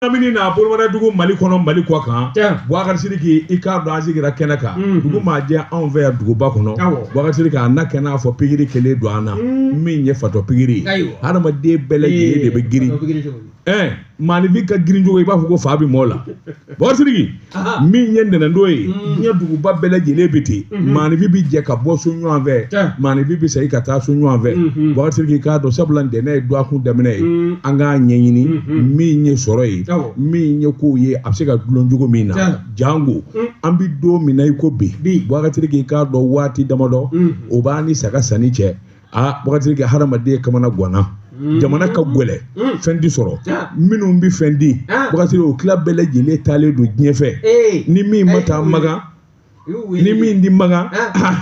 Lamini n'a bolomada dugu Mali kɔnɔ Mali kɔ kan Bubakari Sidiki i k'a dɔn an sigira kɛnɛ kan dugu maa jɛ anw fɛ yan duguba kɔnɔ Bubakari Sidiki a na kɛ n'a fɔ pikiri kelen don an na min ye fatɔ pikiri ye hadamaden bɛɛ lajɛlen de bɛ girin maaninfin ka girin cogo i b'a fɔ ko fa bɛ mɔɔ la Bubakari Sidiki min ye ntɛnɛndon ye diɲɛ duguba bɛɛ lajɛlen bɛ ten maaninfin bɛ jɛ ka bɔ so ɲɔgɔn fɛ maaninfin bɛ segin ka taa so ɲɔgɔn fɛ Bubakari Sidiki k'a dɔn sabula ntɛnɛn ye dɔgɔkun daminɛ ye an k'a ɲɛɲini min ye sɔrɔ ye min ye kow ye a bɛ se ka dulon cogo min na jango an bɛ don min na i ko bi Bubakari Sidiki k'a dɔn waati damadɔ o b'an ni saga sanni cɛ aa Bubakari Sidiki hadamaden kamana ganna jamana ka gɛlɛn fɛn ti sɔrɔ minnu bɛ fɛn di Bubakari Sidiki o tila bɛɛ lajɛlen taalen don diɲɛ fɛ ni min ma taa magan ni min ti magan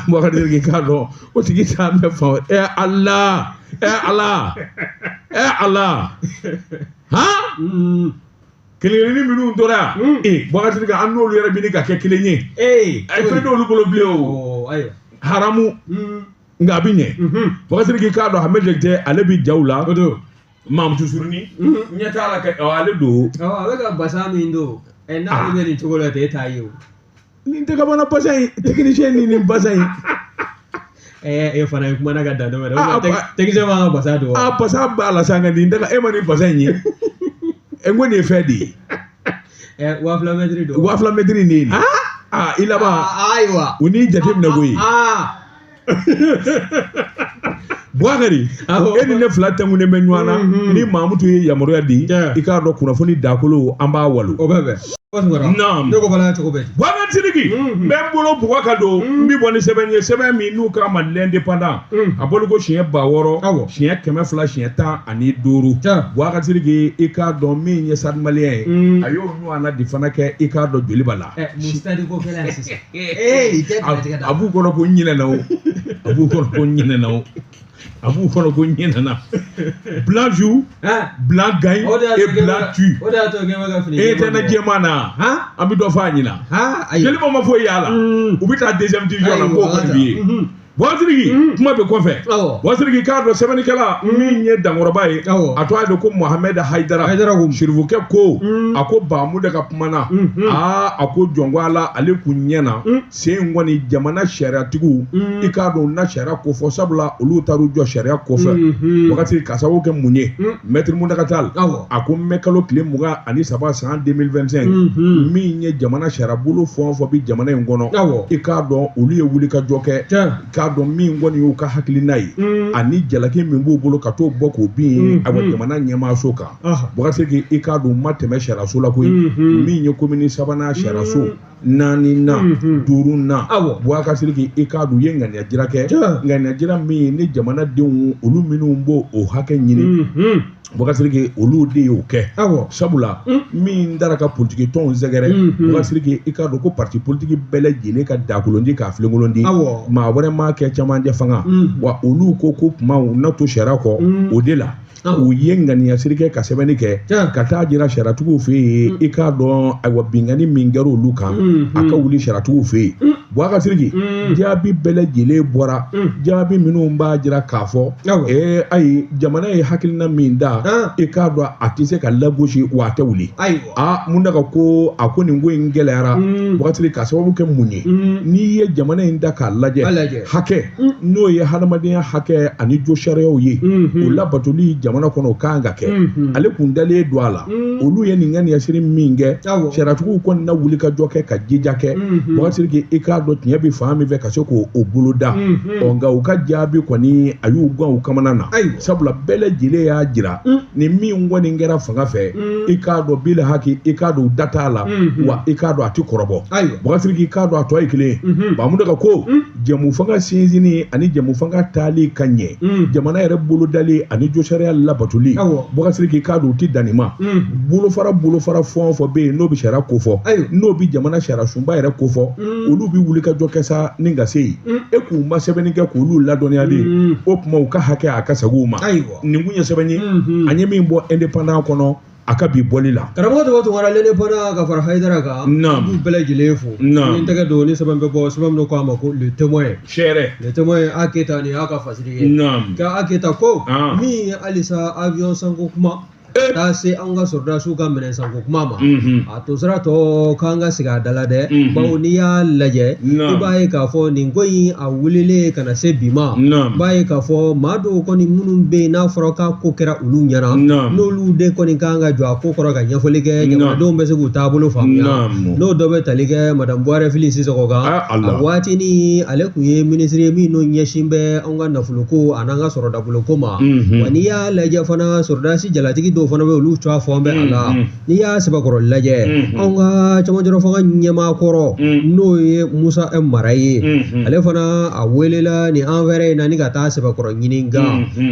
Bubakari Sidiki k'a dɔn o tigi t'a mɛn fan ɛ Ala ɛ Ala ɛ Ala han kelenkelennin minnu tora yan ee Bubakari Sidiki an n'olu yɛrɛ bɛ ka kɛ kelen ye ee fɛn t'olu bolo bilen o haramu nka a bɛ ɲɛ Bubakari Sidiki k'a dɔn Ahmed Jakite ale bɛ jaw la Mamutu Suruni ɲɛ t'a la kɛ ale don a bɛ ka basa min don n'ale bɛ nin cogo la ten e t'a ye o nin tɛ ka bana basa in technicien ni nin basa in e fana ye kumana ka dan dɔ ma technicien b'an ka basa don a basa b'a la sa nka nin tɛ e ma nin basa in ye e ko nin ye fɛn de ye 2000 mɛtiri don 2000 mɛtiri nin ye nin aa i laban ayiwa u n'i jateminɛ koyi Bubakari e ni ne fila tɛnkunnen bɛ ɲɔgɔn na ni Mamutu ye yamaruya di i k'a dɔn kunnafoni dakolo an b'a walo o bɛ bɛn naam ne ko fana cogo bɛ di Bubakari Sidiki n bɛ n bolo bugɔ ka don n bɛ bɔ ni sɛbɛn ye sɛbɛn min n'u k'a ma l'indépendant a bɔli ko siɲɛ 6000 siɲɛ 200 siɲɛ 15 Bubakari Sidiki i k'a dɔn min ye Stade Malien ye a y'o ɲɔgɔnna de fana kɛ i k'a dɔn Joliba la a b'u kɔnɔ ko n ɲinɛna o a b'u kɔnɔ ko n ɲinɛna o a b'u kɔnɔ ko n ɲinɛna blanc joue blanc gagne et blanc tue e tɛ na jɛman na an bɛ dɔ fɔ a ɲina Joliba ma foyi y'a la u bɛ taa deuxième division na k'o kɔni b'i ye Bubakari Sidiki kuma bɛ kɔfɛ Bubakari Sidiki k'a dɔn sɛbɛnnikɛla min ye dankɔrɔba ye a tɔgɔ ye ko Mohamɛd Hayidara Sirifukɛ ko a ko Bamuda ka kuma na aa a ko jɔn ko Ala ale kun ɲɛ na sen in kɔni jamana sariyatigiw i k'a dɔn u na sariya kofɔ sabula olu taar'u jɔ sariya kɔfɛ wagati ka sababu kɛ mun ye Maître Mountaga Tall a ko mɛ kalo tile 23 san 2025 min ye jamana sariyabolo fɛn o fɛn bɛ jamana in kɔnɔ i k'a dɔn olu ye wulikajɔ kɛ k'a dɔn min kɔni y'u ka hakilina ye ani jalaki min b'u bolo ka t'o bɔ k'o bin ayiwa jamana ɲɛmaaso kan Bubakari Sidiki i k'a dɔn u ma tɛmɛ sariyaso la koyi min ye komini sabanan sariyaso naaninan duurunan Bubakari Sidiki i k'a dɔn u ye ŋaniya jira kɛ ŋaniya jira min ni jamanadenw olu minnu b'o o hakɛ ɲini Bubakari Sidiki olu de y'o kɛ sabula min taara ka politiki tɔnw sɛgɛrɛ Bubakari Sidiki i k'a dɔn ko parti politiki bɛɛ lajɛlen ka dakolon di k'a filenkolon di maa wɛrɛ m'a kɛ camancɛ fanga wa olu ko ko kuma u na to sariya kɔ o de la u ye ŋaniya siri kɛ ka sɛbɛnni kɛ ka taa jira sariyatigiw fɛ yen i k'a dɔn ayiwa binkanni min kɛra olu kan a ka wuli sariyatigiw fɛ yen Bubakari Sidiki jaabi bɛɛ lajɛlen bɔra jaabi minnu b'a jira k'a fɔ ee ayi jamana ye hakilina min da i k'a dɔn a tɛ se ka lagosi wa a tɛ wuli aa Muntaga ko a ko nin ko in gɛlɛyara Bubakari Sidiki ka sababu kɛ mun ye n'i ye jamana in da k'a lajɛ hakɛ n'o ye hadamadenya hakɛ ani jo sariyaw ye o labatoli jamana kɔnɔ o kan ka kɛ ale kun dalen don a la olu ye nin ŋaniya siri min kɛ sariyatigiw kɔni na wuli ka jɔ kɛ ka jija kɛ Bubakari Sidiki i k'a dɔn tiɲɛ bɛ fan min fɛ ka se k'o boloda ɔ nka u ka jaabi kɔni a y'u gan u kamana na sabula bɛɛ lajɛlen y'a jira ni min kɔni kɛra fanga fɛ i k'a dɔn bila haki i k'a dɔn u da t'a la wa i k'a dɔn a tɛ kɔrɔbɔ Bubakari Sidiki i k'a dɔn a tɔ ye kelen ye Bamudaga ko jɛmu fanga sinsinni ani jɛmu fanga taali ka ɲɛ jamana yɛrɛ bolodali ani josariya labatoli Bubakari Sidiki i k'a dɔn u tɛ dan nin ma bolofara bolofara fɛn o fɛn bɛ yen n'o bɛ sariya kofɔ n'o bɛ jamana sariya sunba yɛrɛ kofɔ olu bɛ wuli ka jɔ kɛ sa ni ka se yen e k'u ma sɛbɛnni kɛ k'olu ladɔnniya de o tuma u ka hakɛ a ka segin u ma nin kun ye sɛbɛn ye an ye min bɔ indépendant kɔnɔ a ka bi bɔli la karamɔgɔ tɔgɔ Tunkara l'indépendant ka fara Hayidara kan Naam. n b'u bɛɛ lajɛlen fo Naam. ni n tɛgɛ don ni sɛbɛn bɛ bɔ sɛbɛn min ko a ma ko le témoin sɛrɛ le témoin a Keyita nin y'a ka fasiri ye naam ka a Keyita ko Ah. min ye halisa avion sanko kuma Taa se an ka sɔrɔdasiw ka minɛn sanko kuma ma, a to sira tɔ k'an ka sigi a da la dɛ, bawo n'i y'a lajɛ, i b'a ye k'a fɔ nin ko in a wulilen ka na se bi ma, i b'a ye k'a fɔ maa dɔw kɔni minnu bɛ yen n'a fɔra k'a ko kɛra olu ɲɛna, n'olu de kɔni kan ka jɔ a ko kɔrɔ ka ɲɛfɔli kɛ, jamanadenw bɛ se k'u taabolo faamuya. N'o dɔ bɛ tali kɛ madame Buwarɛ Fili Sisɔkɔ kan, a waati ni ale tun ye minisiri ye min n'o ɲɛsin bɛ anw ka nafoloko an'an ka sɔrɔdaboloko ma. Wa n'i y'a lajɛ fana, sɔrɔdasi jalatigi dɔw fana bɛ olu tɔgɔ fɔ bɛ a la. N'i y'a sɛbɛkɔrɔ lajɛ, anw ka cɛmancɛrɔ fanga ɲɛmaa kɔrɔ, n'o ye Musa Mara ye, ale fana a welela nin affaire in na ni ka taa sɛbɛkɔrɔ ɲininka.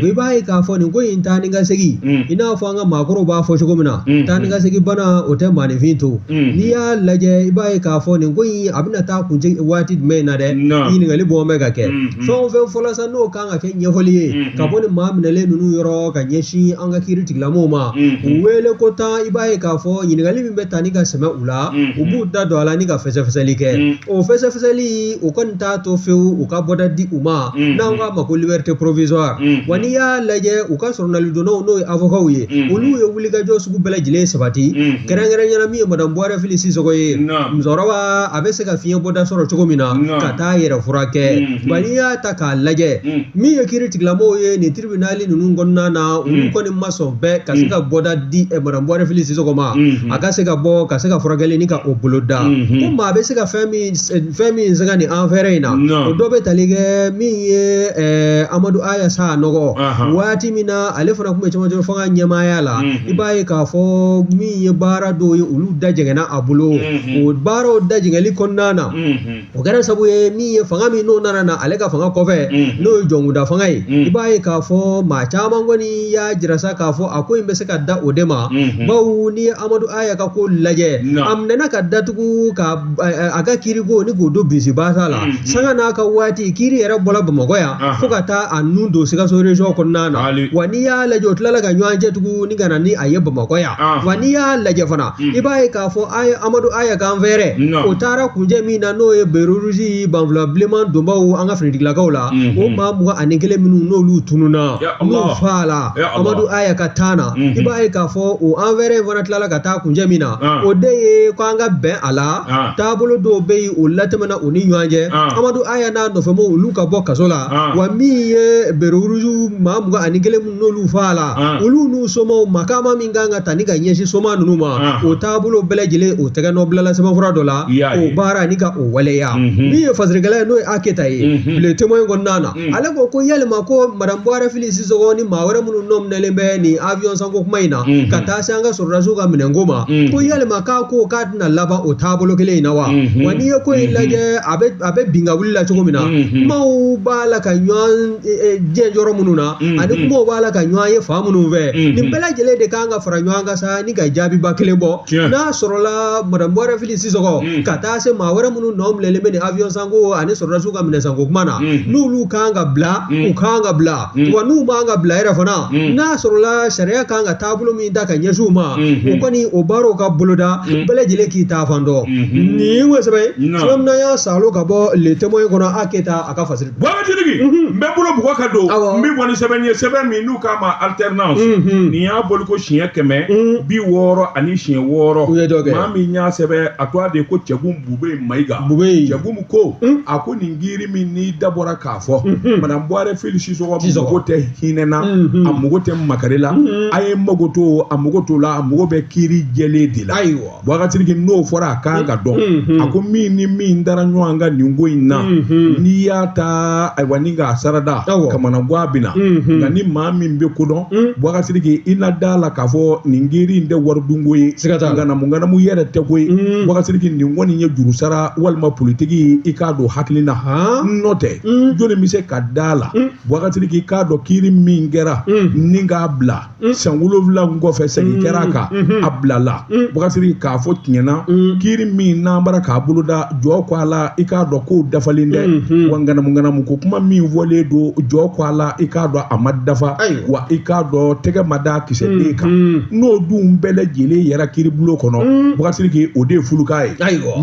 I b'a ye k'a fɔ nin ko in taa ni ka segin, i n'a fɔ an ka maakɔrɔw b'a fɔ cogo min na, taa ni ka segin bana o tɛ maaninfin to. N'i y'a lajɛ, i b'a ye k'a fɔ nin ko in a bɛna taa kuncɛ waati jumɛn na dɛ, ɲininkali bɔ bɛ ka kɛ. Fɛn o fɛn fɔlɔ sa, n'o kan ka kɛ ɲɛfɔli ye ka bɔ nin maa minɛlen ninnu yɔrɔ ka ɲɛsin an ka kiiri tigilamɔgɔw ma, u wele ko tan, i b'a ye k'a fɔ ɲininkali min bɛ taa ni ka sɛmɛ u la, u b'u da don a la ni ka fɛsɛfɛsɛli kɛ. O fɛsɛfɛsɛli o kɔni t'a to fewu u ka bɔda di u ma, n'an k'a ma ko liberté provisoire. Wa n'i y'a lajɛ, u ka sɔrɔnalidonnaw, n'o ye avocats ye, olu ye wulikajɔ sugu bɛɛ lajɛlen sabati, kɛrɛnkɛrɛnnenya min ye madame Buwarɛ Fili Sisɔkɔ ye, musokɔrɔba a bɛ se ka fiɲɛ bɔda sɔrɔ cogo min na ka taa yɛrɛ furakɛ. Wa n'i y'a ta k'a lajɛ, min ye kiiri tigilamɔgɔw ye nin tribunal ninnu kɔnɔna na, olu kɔni ma sɔn bɛɛ ka se ka bɔda di madame Buwarɛ Fili Sisɔkɔ ma, a ka se ka bɔ ka se ka furakɛli ni ka o boloda. Ko maa bɛ se ka fɛn min sɛgɛn nin affaire in na, o dɔ bɛ tali kɛ min ye Amadu Aya Sanɔgɔ, waati min na ale fana tun bɛ cɛmancɛ fanga ɲɛmaaya la, i b'a ye k'a fɔ min ye baara dɔw ye, olu da jɛngɛnna a bolo. O baaraw da jɛngɛli kɔnɔna na, o kɛra sabu ye min ye fanga min n'o nana na ale ka fanga kɔfɛ, n'o ye jɔnkunda fanga ye, i b'a ye k'a fɔ maa caman kɔni y'a jira sa k'a fɔ a ko in bɛ se ka da o de ma. Bawo n'i ye Amadu Aya ka ko lajɛ, a minɛna ka datugu ka a ka kiiriko ni k'o don bisibasa la, sanga n'a ka waati kiiri yɛrɛ bɔra Bamakɔ yan fo ka taa a nun don Sikaso région kɔnɔna na. Wa n'i y'a lajɛ, o tilala ka ɲɔgɔn cɛ tugun ni ka na ni a ye Bamakɔ yan. Wa n'i y'a lajɛ fana, i b'a ye k'a fɔ Amadu Aya ka affaire o taara kuncɛ min na, n'o ye béret rouge banfula bilenman donbaw an ka finitigilakaw la, o maa 21 minnu n'olu tununna, n'u faala Amadu Aya ka temps na, i b'a ye k'a fɔ o affaire in fana tilala ka taa kuncɛ min na, o de ye ko an ka bɛn a la. Taabolo dɔw bɛ yen, o latɛmɛna u ni ɲɔgɔn cɛ, Amadu Aya n'a nɔfɛmɔgɔw olu ka bɔ kaso la. Wa min ye béret rouge maa 21 minnu n'olu faala, olu n'u somaw, makama min kan ka ta ni ka ɲɛsin soma ninnu ma, o taabolo bɛɛ lajɛlen o tɛgɛ nɔ bilala sɛbɛnfura dɔ la, o baara ni ka o waleya. Min ye fasirikɛla ye, n'o ye Aketa ye, Le Témoin kɔnɔna na, ale ko yalima ko madame Buwarɛ Fili Sisɔkɔ ni maa wɛrɛ minnu nɔ minɛlen bɛ nin avion sanko kuma in na, ka taa se an ka sɔrɔdasiw ka minɛnko ma, ko yalima k'a ko k'a tɛna laban o taabolo kelen in na wa? Wa n'i ye ko in lajɛ, a bɛ bin ka wuli la cogo min na, kumaw b'a la ka ɲɔgɔn jɛ yɔrɔ minnu na, ani kumaw b'a la ka ɲɔgɔn ye fan minnu fɛ, nin bɛɛ lajɛlen de kan ka fara ɲɔgɔn kan sa ni ka jaabiba kelen bɔ. N'a sɔrɔla madame Buwarɛ Fili Sisɔkɔ ka taa se maa wɛrɛ minnu nɔ minɛlen bɛ nin avion sanko ani sɔrɔdasiw ka minɛn sanko kuma na, n'olu kan ka bila, u kan ka bila. Wa n'u man ka bila yɛrɛ fana, n'a sɔrɔla sariya kan ka taabolo min ta ka ɲɛsin u ma, o kɔni o baaraw ka boloda, bɛɛ lajɛlen k'i ta fan dɔn. Nin ye sɛbɛn ye, sɛbɛn min n'an y'a salo ka bɔ Le Témoin kɔnɔ, Aketa a ka fasiri. Buwabatigi, n bɛ bolo bugɔ ka don, n bɛ bɔ ni sɛbɛn ye, sɛbɛn min n'u k'a ma alternance. Nin y'a boli ko siɲɛ 666. U ye dɔ kɛ. Maa min y'a sɛbɛn, a tɔgɔ de ye ko Cɛkun Bube Mayiga. Bube. Cɛkun ko a ko nin kiiri min n'i da bɔra k'a fɔ, madame Buwarɛ Fili Sisɔkɔ mago tɛ hinɛ na, a mago tɛ makari la, a ye mago to a mago t'o la, a mago bɛ kiiri jɛlen de la. Ayiwa. Buwabatigi, n'o fɔra a kan ka dɔn. A ko min ni min dara ɲɔgɔn kan nin ko in na, n'i y'a ta ayiwa ni k'a sarada kamanagan bɛ na. Nka ni maa min bɛ ko dɔn, Buwabatigi, i na da la k'a fɔ nin kiiri in tɛ waridunko ye, ŋanamu ŋanamu yɛrɛ tɛ ko ye. Buwabatigi, nin kɔni ye jurusara walima politiki, i k'a don hakili na. N'o tɛ, jɔnni bɛ se ka da la, Buwabatigi, i k'a dɔn kiiri min kɛra ni k'a bila san 7 kɔfɛ, segin kɛra a kan, a bilala. Buwabatigi, k'a fɔ tiɲɛ na, kiiri min n'an bara k'a boloda, jɔ ko a la, i k'a dɔn k'o dafalen tɛ. Wa ŋanamu ŋanamu ko kuma min fɔlen don, jɔ ko a la, i k'a dɔn a ma dafa. Wa i k'a dɔn tɛgɛ ma da kisɛ den kan. N'o dun bɛɛ lajɛlen yɛrɛ kiiribulon kɔnɔ, Buwabatigi, o de ye fulukan ye.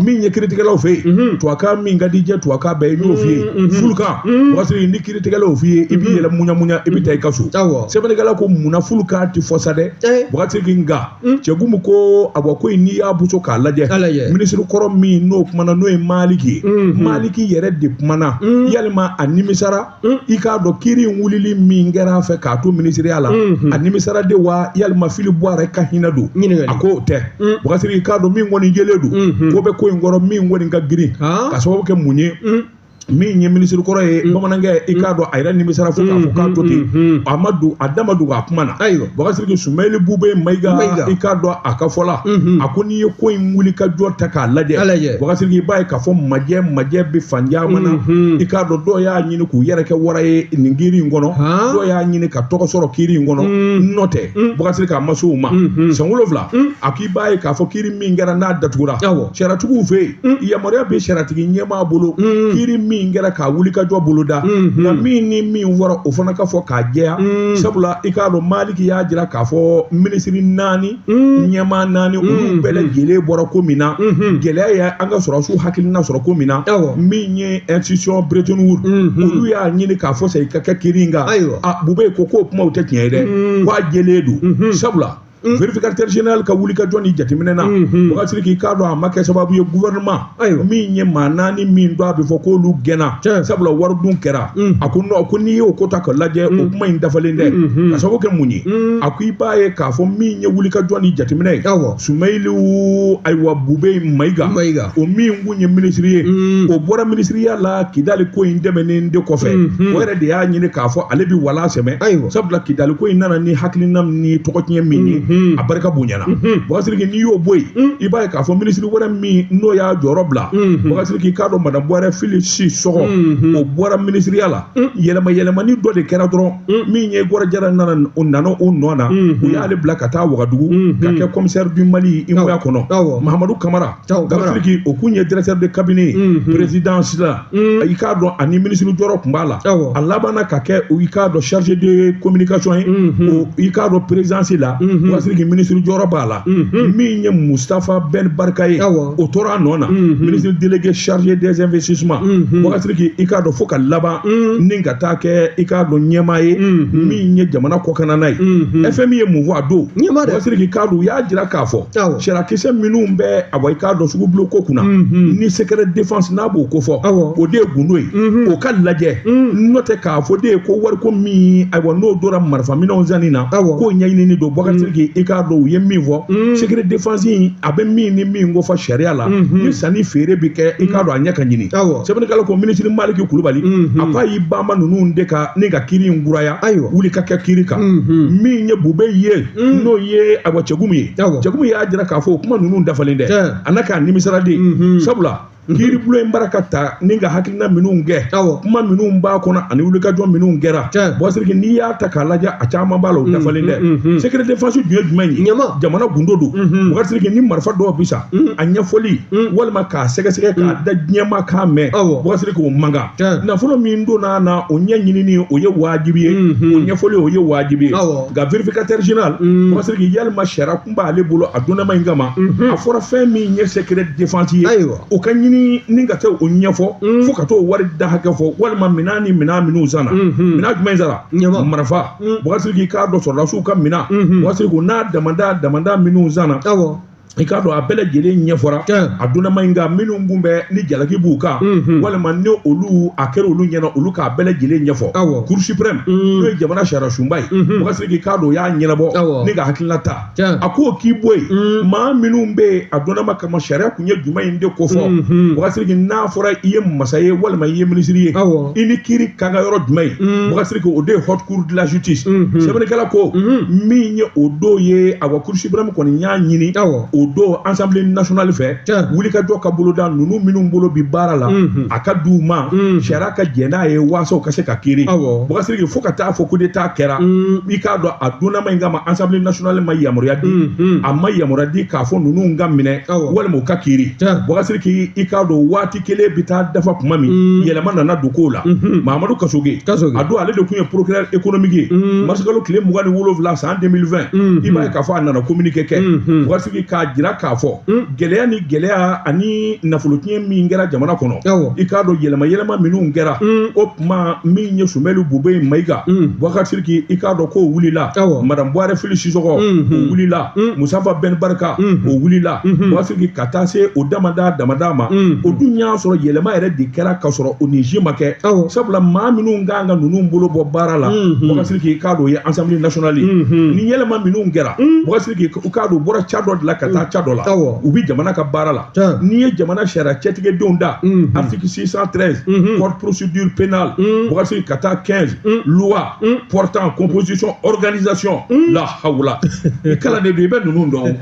Min ye kiiritigɛlaw fɛ yen, tubabukan min ka di jɛ, tubabukan bɛɛ ye, n y'o f'i ye, fulukan. Buwabatigi, ni kiiritigɛlaw f'i ye, i b'i yɛrɛ muɲa muɲa, i bɛ taa i ka so. Sɛbɛnnikɛla ko munna fulukan tɛ fɔ sa dɛ Bubakari Sidiki. Nka Cɛgumu ko awa ko in n'i y'a boso k'a lajɛ, minisiri kɔrɔ min n'o kumana, n'o ye Maliki ye, Maliki yɛrɛ de kumana. Yalima a nimisara, i k'a dɔn kiiri in wulili min kɛra a fɛ k'a to minisiriya la, a nimisara de wa, yalima Fili Buwarɛ ka hinɛ don? A ko o tɛ. Bubakari Sidiki, i k'a dɔn min kɔni jɛlen don, ko bɛ ko in kɔrɔ min kɔni ka girin, ka sababu kɛ mun ye? Min ye minisiri kɔrɔ ye, bamanankɛ, i k'a dɔn a yɛrɛ nimisara fo k'a fɔ k'a to ten, a ma don a da ma don a kuma na. Bubakari Sidiki, Sumayili Bube Mayiga, i k'a dɔn a ka fɔ la, a ko n'i ye ko in wuli ka jɔ ta k'a lajɛ, Bubakari Sidiki, i b'a ye k'a fɔ majɛ majɛ bɛ fan caman na. I k'a dɔn dɔw y'a ɲini k'u yɛrɛ kɛ wara ye nin kiiri in kɔnɔ, dɔw y'a ɲini ka tɔgɔ sɔrɔ kiiri in kɔnɔ. N'o tɛ, Bubakari Sidiki, a ma se o ma. San 7, a k'i b'a ye k'a fɔ kiiri min kɛra n'a datugura sariyatigiw fɛ yen, yamaruya bɛ sariyatigi ɲɛmaa bolo kiiri min kɛra k'a wuli ka jɔ boloda, nka min ni min fɔra, o fana ka fɔ k'a jɛya. Sabula i k'a dɔn Maliki y'a jira k'a fɔ minisiri 4, ɲɛmaa 4, olu bɛɛ lajɛlen bɔra ko min na, gɛlɛya ye an ka sɔrɔdasiw hakilina sɔrɔ ko min na, min ye institution Bretton Woods, olu y'a ɲini k'a fɔ segin ka kɛ kiiri in kan. A Bube ko k'o kumaw tɛ tiɲɛ ye dɛ, k'a jɛlen don, sabula vérificateur général ka wuli ka jɔ ni jateminɛ na, Bubakari Sidiki, k'a dɔn a ma kɛ sababu ye gouvernement min ye maa 4 min dɔn, a bɛ fɔ k'olu gɛnna sabula wari dun kɛra. A ko non, ko n'i y'o ko ta ka lajɛ, o kuma in dafalen tɛ. Ka sababu kɛ mun ye? A ko i b'a ye k'a fɔ min ye wuli ka jɔ ni jateminɛ ye, Sumayilu ayiwa Bube Mayiga, o min kun ye minisiri ye, o bɔra minisiriya la Kidali ko in dɛmɛnen de kɔfɛ. O yɛrɛ de y'a ɲini k'a fɔ ale bɛ wala sɛmɛ, sabula Kidali ko in nana ni hakilina ni tɔgɔtiɲɛ min ye, a barika bonyana. Bubakari Sidiki, n'i y'o bɔ yen, i b'a ye k'a fɔ minisiri wɛrɛ min n'o y'a jɔyɔrɔ bila, Bubakari Sidiki, k'a dɔn madame Buwarɛ Fili Sisɔkɔ, o bɔra minisiriya la. Yɛlɛma yɛlɛmani dɔ de kɛra dɔrɔn, min ye Gɔrɔ Jara nana, o nana o nɔ na, u y'ale bila ka taa Wagadugu ka kɛ commissaire du Mali IMOA kɔnɔ. Mahamadu Kamara, Bubakari Sidiki, o kun ye directeur de cabinet présidence la, i k'a dɔn ani minisiri jɔyɔrɔ tun b'a la. A labanna ka kɛ, i k'a dɔn, chargé de communication ye o, i k'a dɔn, présidence la. Bubakari Sidiki, minisiri jɔyɔrɔ b'a la. Min ye Mustafa Ben Barka ye, o tora a nɔ na, ministre délégué chargé des investissements. Bubakari Sidiki, i k'a dɔn fo ka laban ni ka taa kɛ, i k'a dɔn, ɲɛmaa ye min ye jamana kɔkanna ye. FMI ye mun fɔ a don? Bubakari Sidiki, k'a dɔn u y'a jira k'a fɔ sariyakisɛ minnu bɛ awa, i k'a dɔn, sugubulon ko kunna ni secret défense n'a b'o ko fɔ, o de ye gundo ye, o ka lajɛ. N'o tɛ k'a fɔ de ye ko wariko min, ayiwa, n'o donna marifaminɛnw sanni na, k'o ɲɛɲinini don. Bubakari Sidiki, i k'a dɔn u ye min fɔ, secret défense in, a bɛ min ni min ko fɔ sariya la, ni sanni feere bɛ kɛ, i k'a dɔn a ɲɛ ka ɲini. Sɛbɛnnikɛla ko minisiri Maliki Kulubali, a ko a y'i banba ninnu de ka ni ka kiiri in kuraya, wuli ka kɛ kiiri kan. Min ye Bube ye, n'o ye ayiwa Cɛgumu ye, Cɛgumu y'a jira k'a fɔ o kuma ninnu dafalen dɛ, a n'a k'a nimisara de, sabula kiiri bulon in bara ka ta ni ka hakilina minnu kɛ, kuma minnu b'a kɔnɔ ani wulikajɔ minnu kɛra. Bubakari Sidiki, n'i y'a ta k'a lajɛ, a caman b'a la o dafalen dɛ. Secret défense dun ye jumɛn ye? Jamana gundo don. Bubakari Sidiki, ni marifa dɔw bi sa, a ɲɛfɔli walima k'a sɛgɛsɛgɛ k'a da diɲɛma k'a mɛn, Bubakari Sidiki, o man kan. Nafolo min donna na, o ɲɛ ɲinini o ye wajibi ye, o ɲɛfɔli o ye wajibi ye. Nka vérificateur général, Bubakari Sidiki, yalima sariya kun b'ale bolo a donnama in kama, a fɔra fɛn min ye secret défense ye, o ka ɲini ni ka taa o ɲɛfɔ fo ka t'o wari da hakɛ fɔ, walima minɛn ni minɛn minnu sanna, minɛn jumɛn sara, marifa. Bubakari Sidiki, k'a dɔn sɔrɔdasiw ka minɛn, Bubakari Sidiki, n'a damada minnu sanna, i k'a dɔn a bɛɛ lajɛlen ɲɛfɔra a donnama in kan. Minnu kun bɛ ni jalaki b'u kan, walima ni olu a kɛra olu ɲɛna, olu k'a bɛɛ lajɛlen ɲɛfɔ. Cour suprême, n'o ye jamana sariya sunba ye, Bubakari Sidiki, k'a dɔn o y'a ɲɛnabɔ ni ka hakilina ta. A k'o k'i bɔ yen, maa minnu bɛ yen a donnama kama, sariya kun ye jumɛn in de ko fɔ? Bubakari Sidiki, n'a fɔra i ye masa ye walima i ye minisiri ye, i ni kiiri kan ka yɔrɔ jumɛn ye? Bubakari Sidiki, o de ye haute cour de la justice. Sɛbɛnnikɛla ko min ye o don ye, awa, cour suprême kɔni y'a ɲini o don assemblée nationale fɛ, wulikajɔ ka boloda ninnu minnu bolo bi baara la, a ka d'u ma, sariya ka jɛn n'a ye waasa u ka se ka kiiri. Bubakari Sidiki, fo ka taa fɔ coup d'état kɛra, i k'a dɔn a donnama in kama, assemblée nationale ma yamaruya di, a ma yamaruya di k'a fɔ ninnu ka minɛ walima u ka kiiri. Bubakari Sidiki, i k'a dɔn waati kelen bɛ taa dafa tuma min, yɛlɛma nana don kow la. Mahamadu Kasoge, a don ale de tun ye procureur économique ye, marisikalo tile 27 san 2020, i b'a ye k'a fɔ a nana communiqué kɛ, Bubakari Sidiki, k'a k'a jira k'a fɔ gɛlɛya ni gɛlɛya ani nafolotiɲɛ min kɛra jamana kɔnɔ, i k'a dɔn yɛlɛma yɛlɛma minnu kɛra, o tuma min ye Sumɛlu Bubɛyi Mayiga, Bubakari Siriki, i k'a dɔn k'o wulila, Madame Buwarɛ Fili Sisɔkɔ o wulila, Musafa Ben Barika o wulila, Bubakari Siriki, ka taa se o damada damada ma. O dun y'a sɔrɔ yɛlɛma yɛrɛ de kɛra ka sɔrɔ o nin si ma kɛ, sabula maa minnu kan ka ninnu bolo bɔ baara la, Bubakari Siriki, i k'a dɔn o ye Assemblée nationale ye. Ni yɛlɛma minnu kɛra, Bubakari Siriki, i k'a dɔn u bɔra ca dɔ de la ka taa ca dɔ la, u bɛ jamana ka baara la. N'i ye jamana sariya cɛtigɛdenw da, article 613 code procédure pénale, Bubakari Siriki, ka taa 15 loi portant composition organisation, la hawla, i kalan de don, i bɛ ninnu dɔn.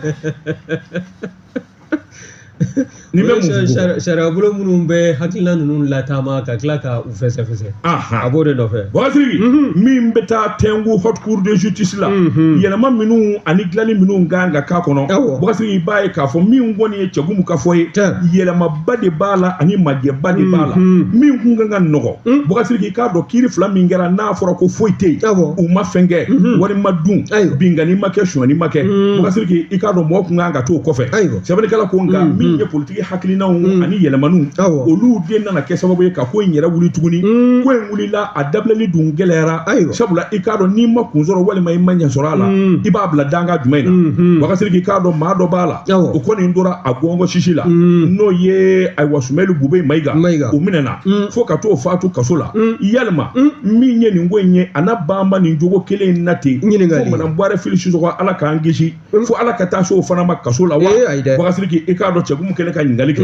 Ni bɛ mun fɔ, sariyabolo minnu bɛ hakilina ninnu lataama ka tila ka u fɛsɛfɛsɛ, a b'o de nɔfɛ. Bubakari Siriki, min bɛ taa tɛnku haute cour de justice la, yɛlɛma minnu ani dilanni minnu kan ka k'a kɔnɔ, Bubakari Siriki, i b'a ye k'a fɔ min kɔni ye Cɛgumu ka fɔ ye, yɛlɛmaba de b'a la ani majɛba de b'a la min kun kan ka nɔgɔ. Bubakari Siriki, i k'a dɔn kiiri fila min kɛra n'a fɔra ko foyi tɛ yen, u ma fɛn kɛ, wari ma dun, binkanni ma kɛ, sonyani ma kɛ, Bubakari Siriki, i k'a dɔn mɔgɔ kun kan ka t'o kɔfɛ. Sɛbɛnnikɛla ko nka min ye politiki hakilinaw ani yɛlɛmaniw, olu de nana kɛ sababu ye ka ko in yɛrɛ wuli tuguni. Ko in wulila, a dabilali dun gɛlɛyara, sabula i k'a dɔn n'i ma kun sɔrɔ walima i ma ɲɛ sɔrɔ a la, i b'a bila danga jumɛn na? Bubakari Siriki, i k'a dɔn maa dɔ b'a la, o kɔni tora a gɔngɔn sisi la, n'o ye ayiwa Sumɛlu Bubɛyi Mayiga, o minɛna fo ka t'o fatu kaso la. Yalima min ye nin ko in ye, a na banba nin jogo kelen in na ten fo Madame Buwarɛ Fili Sisɔkɔ, Ala k'an kisi, fo Ala ka taa se o fana ma kaso la wa? Bubakari Siriki, i k'a dɔn Cɛgumu kɛlen ka ɲininkali kɛ,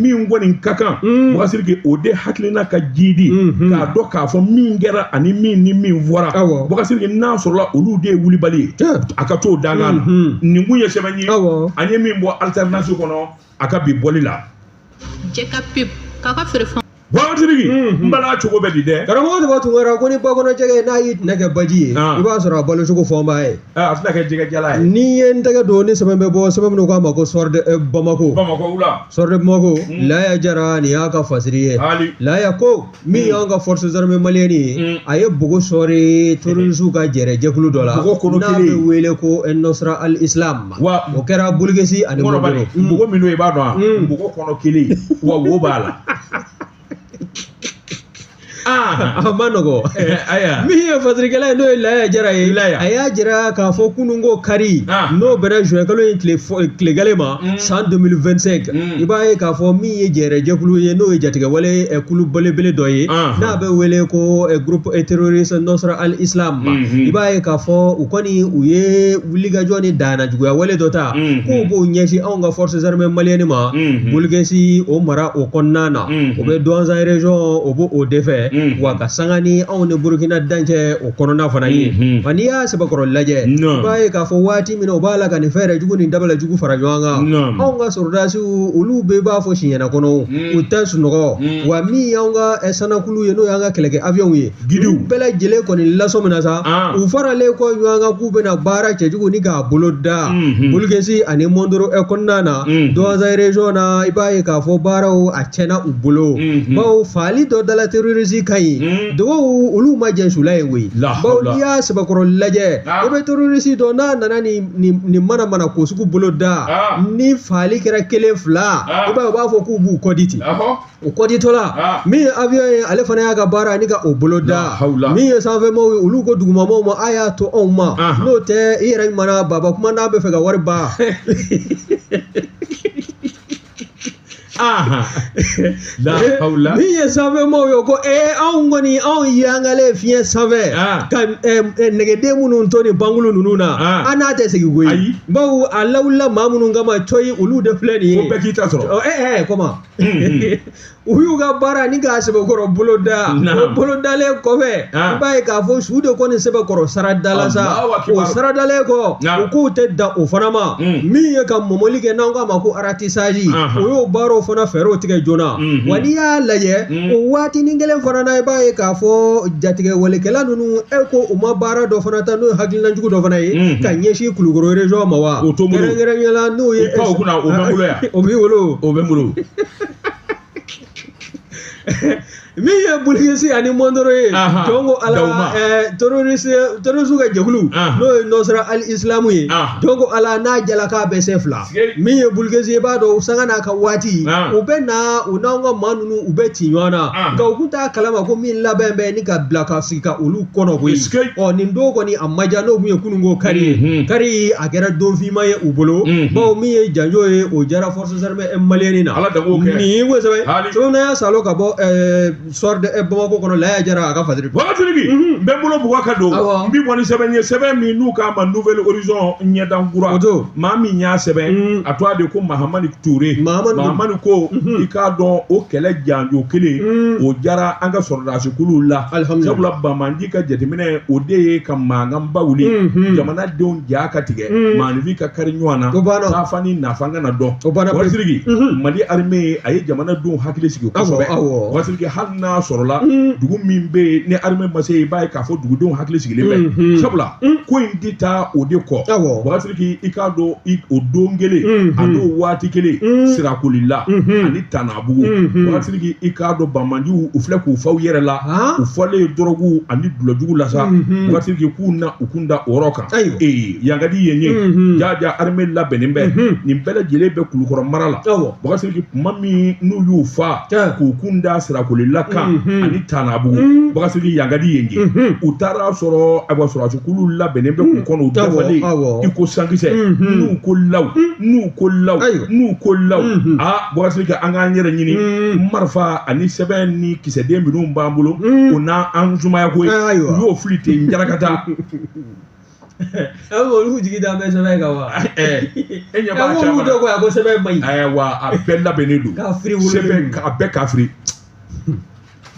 min kɔni ka kan, Bubakari Siriki, o de hakilina ka jidi k'a dɔn k'a fɔ min kɛra ani min ni min fɔra, Bubakari Siriki, n'a sɔrɔla olu de ye wulibali ye, a ka t'o dangan na. Nin kun ye sɛbɛn ye an ye min bɔ alternance kɔnɔ a ka bi bɔli la. Jɛ ka pep k'a ka feerefɛn Bubakari Siriki, n bala cogo bɛ di dɛ? Karamɔgɔ Daba Tunkara, ko ni bakɔnɔ jɛgɛ n'a y'i tɛnɛ kɛ baji ye, i b'a sɔrɔ a balocogo fɔ n b'a ye. A tɛna kɛ jɛgɛ jala ye. N'i ye n tɛgɛ don ni sɛbɛn bɛ bɔ, sɛbɛn minnu k'a ma ko Soir de Bamako. Bamako wula. Soir de Bamako, Laya Jara, nin y'a ka fasiri ye. Laya ko min y'an ka forces armées maliennes ye, a ye bogo sɔɔri terroristes ka jɛrɛ jɛkulu dɔ la, n'a bɛ wele ko Nusra al Islam. Wa o kɛra Bulukesi ani Mondoro. Bogo min don, i b'a dɔn wa? Bogo kɔnɔ kelen, wa wo b'a la. A ma nɔgɔ. Min ye fasirikɛla ye, n'o ye Laya Jara ye, a y'a jira k'a fɔ kununko kari, n'o bɛnna juin kalo in tile gale ma san 2025, i b'a ye k'a fɔ min ye jɛrɛ jɛkulu ye, n'o ye jatigɛwale kulu belebele dɔ ye n'a bɛ wele ko groupe terroriste Nusra al Islam, i b'a ye k'a fɔ u kɔni u ye wulikajɔ ni danna juguya wale dɔ ta k'u b'o ɲɛsin anw ka forces armées maliennes ma Bulukesi o mara o kɔnɔna na, o bɛ Duwanzan région o b'o de fɛ, wa ka sanga ni anw ni Burukina dancɛ o kɔnɔna fana ye. Nka n'i y'a sɛbɛkɔrɔ lajɛ, i b'a ye k'a fɔ waati min na u b'a la ka nin fɛɛrɛ jugu ni dabala jugu fara ɲɔgɔn kan, anw ka sɔrɔdasiw olu bɛɛ b'a fɔ siɲɛna kɔnɔ, u tɛ sunɔgɔ, wa min y'anw ka sanakulu ye, n'o y'an ka kɛlɛkɛ avion ye, gidiw bɛɛ lajɛlen kɔni lasɔmina sa, u faralen kɔ ɲɔgɔn kan k'u bɛna baara cɛjugu ni k'a bolo da Bulukesi ani Mondoro kɔnɔna na, Duwanzan région na, i b'a ye k'a fɔ baaraw a tiɲɛna u bolo, bawo faali dɔ dala terroriste kan ye, dogow olu ma jɛ sula ye koyi, bawo n'i y'a sɛbɛkɔrɔ lajɛ, i bɛ terroriste dɔn n'a nana nin mana mana ko sugu bolo da, ni faali kɛra kelen fila, i b'a ye u b'a fɔ k'u b'u kɔdi ten. O kɔditɔla min ye avion ye, ale fana y'a ka baara ni ka o bolo da. Min ye sanfɛmaaw ye, olu ko dugumamaaw ma, a y'a to anw ma, n'o tɛ i yɛrɛ mana baba kuma n'a bɛ fɛ ka wari ban. Min ye sanfɛmaaw ye, ko anw kɔni anw yangalen fiɲɛ sanfɛ ka nɛgɛden minnu to ni bankulu ninnu na, an n'a tɛ segin koyi, bawo a lawulila maa minnu kama cɔyi, olu de filɛ nin ye. Ko bɛɛ k'i ta sɔrɔ. Comment u y'u ka baara ni k'a sɛbɛkɔrɔ bolo da, o bolo dalen kɔfɛ, i b'a ye k'a fɔ su de kɔni sɛbɛkɔrɔ sara dala sa. O sara dalen kɔ, u k'u tɛ dan o fana ma, min ye ka mɔmɔli kɛ n'an k'a ma ko ratissage, o y'o baaraw fana fɛɛrɛw tigɛ joona. Wa n'i y'a lajɛ o waatinin kelen fana na, i b'a ye k'a fɔ jatigɛwalekɛla ninnu e ko u ma baara dɔ fana ta, n'o ye hakilina jugu dɔ fana ye ka ɲɛsin Kulukɔrɔ région ma wa, kɛrɛnkɛrɛnnenya la n'o ye o bɛ n bolo yan, o b'i bolo, o bɛ n bolo. Min ye Boulkessi ani Mondoro ye, jɔn ko Ala, terroriste ka jɛkulu n'o ye Nusra al Islamu ye, jɔn ko Ala n'a jala k'a bɛ se fila. Min ye Boulkessi ye, i b'a dɔn sanga n'a ka waati u bɛ na u n'anw ka maa ninnu u bɛ ci ɲɔgɔn na, nka u tun t'a kalama ko min labɛn bɛ ni ka bila ka sigi ka olu kɔnɔ koyi. Ɔ nin don kɔni a ma diya, n'o tun ye kununko kari ye, kari a kɛra don finma ye u bolo, bawo min ye janjo ye o jara forces armées maliennes na. Ala danko kɛ. Nin kosɛbɛ sɛbɛn y'a salo ka bɔ Soir de Bamako kɔnɔ, Laya Jara a ka fasiri. Bakari, n bɛ n bolo bugɔ ka don, n bi bɔ ni sɛbɛn ye, sɛbɛn min n'u k'a ma Nouvel Horizon ɲɛdan kura. Maa min y'a sɛbɛn, a tɔgɔ de ko Mahamani Ture. Mahamani ko i k'a dɔn o kɛlɛ janjo kelen o jara an ka sɔrɔdasikuluw la, sabula banbaanci ka jateminɛ o de ye ka mankanba wuli, jamanadenw ja ka tigɛ, maaninfin ka kari ɲɔgɔn na, taafan ni nafan kana dɔn. Bakari, Mali armée a ye jamanadenw hakili sigi kosɛbɛ. Bakari, hali n'a sɔrɔla dugu min bɛ yen ni armée ma se, i b'a ye k'a fɔ dugudenw hakili sigilen bɛ, sabula ko in tɛ taa o de kɔ. Bakari, i k'a dɔn o don kelen a n'o waati kelen Sirakolila ani Tanabugu, Bakari, i k'a dɔn banbaanciw u filɛ k'u fa u yɛrɛ la, u falen dɔrɔgu ani dulɔjugu la sa. Bakari, k'u na u kun da o yɔrɔ kan. Ee, yan ka di yen ye, jaja armée labɛnnen bɛ nin bɛɛ lajɛlen bɛ Kulukɔrɔ mara la. Bakari, kuma min n'u y'u fa k'u kun da Sirakolila kan ani Tanabugu, Bakari, yan ka di yen ye, u taara sɔrɔ ayiwa sɔrɔdasikulu labɛnnen bɛ k'u kɔnɔ, u dafalen i ko sankisɛ. N'u ko law, n'u ko law, n'u ko law, aa Bakari, an k'an yɛrɛ ɲini marifa ani sɛbɛn ni kisɛden minnu b'an bolo, o n'an sumaya ko ye, u y'o fili ten jarakata. An olu jigi da bɛ sɛbɛn kan wa? E ɲɛ b'a caman na. Ko ko sɛbɛn man ɲi. Ayiwa, a bɛɛ labɛnnen don. K'a firi sɛbɛn a bɛɛ k'a firi.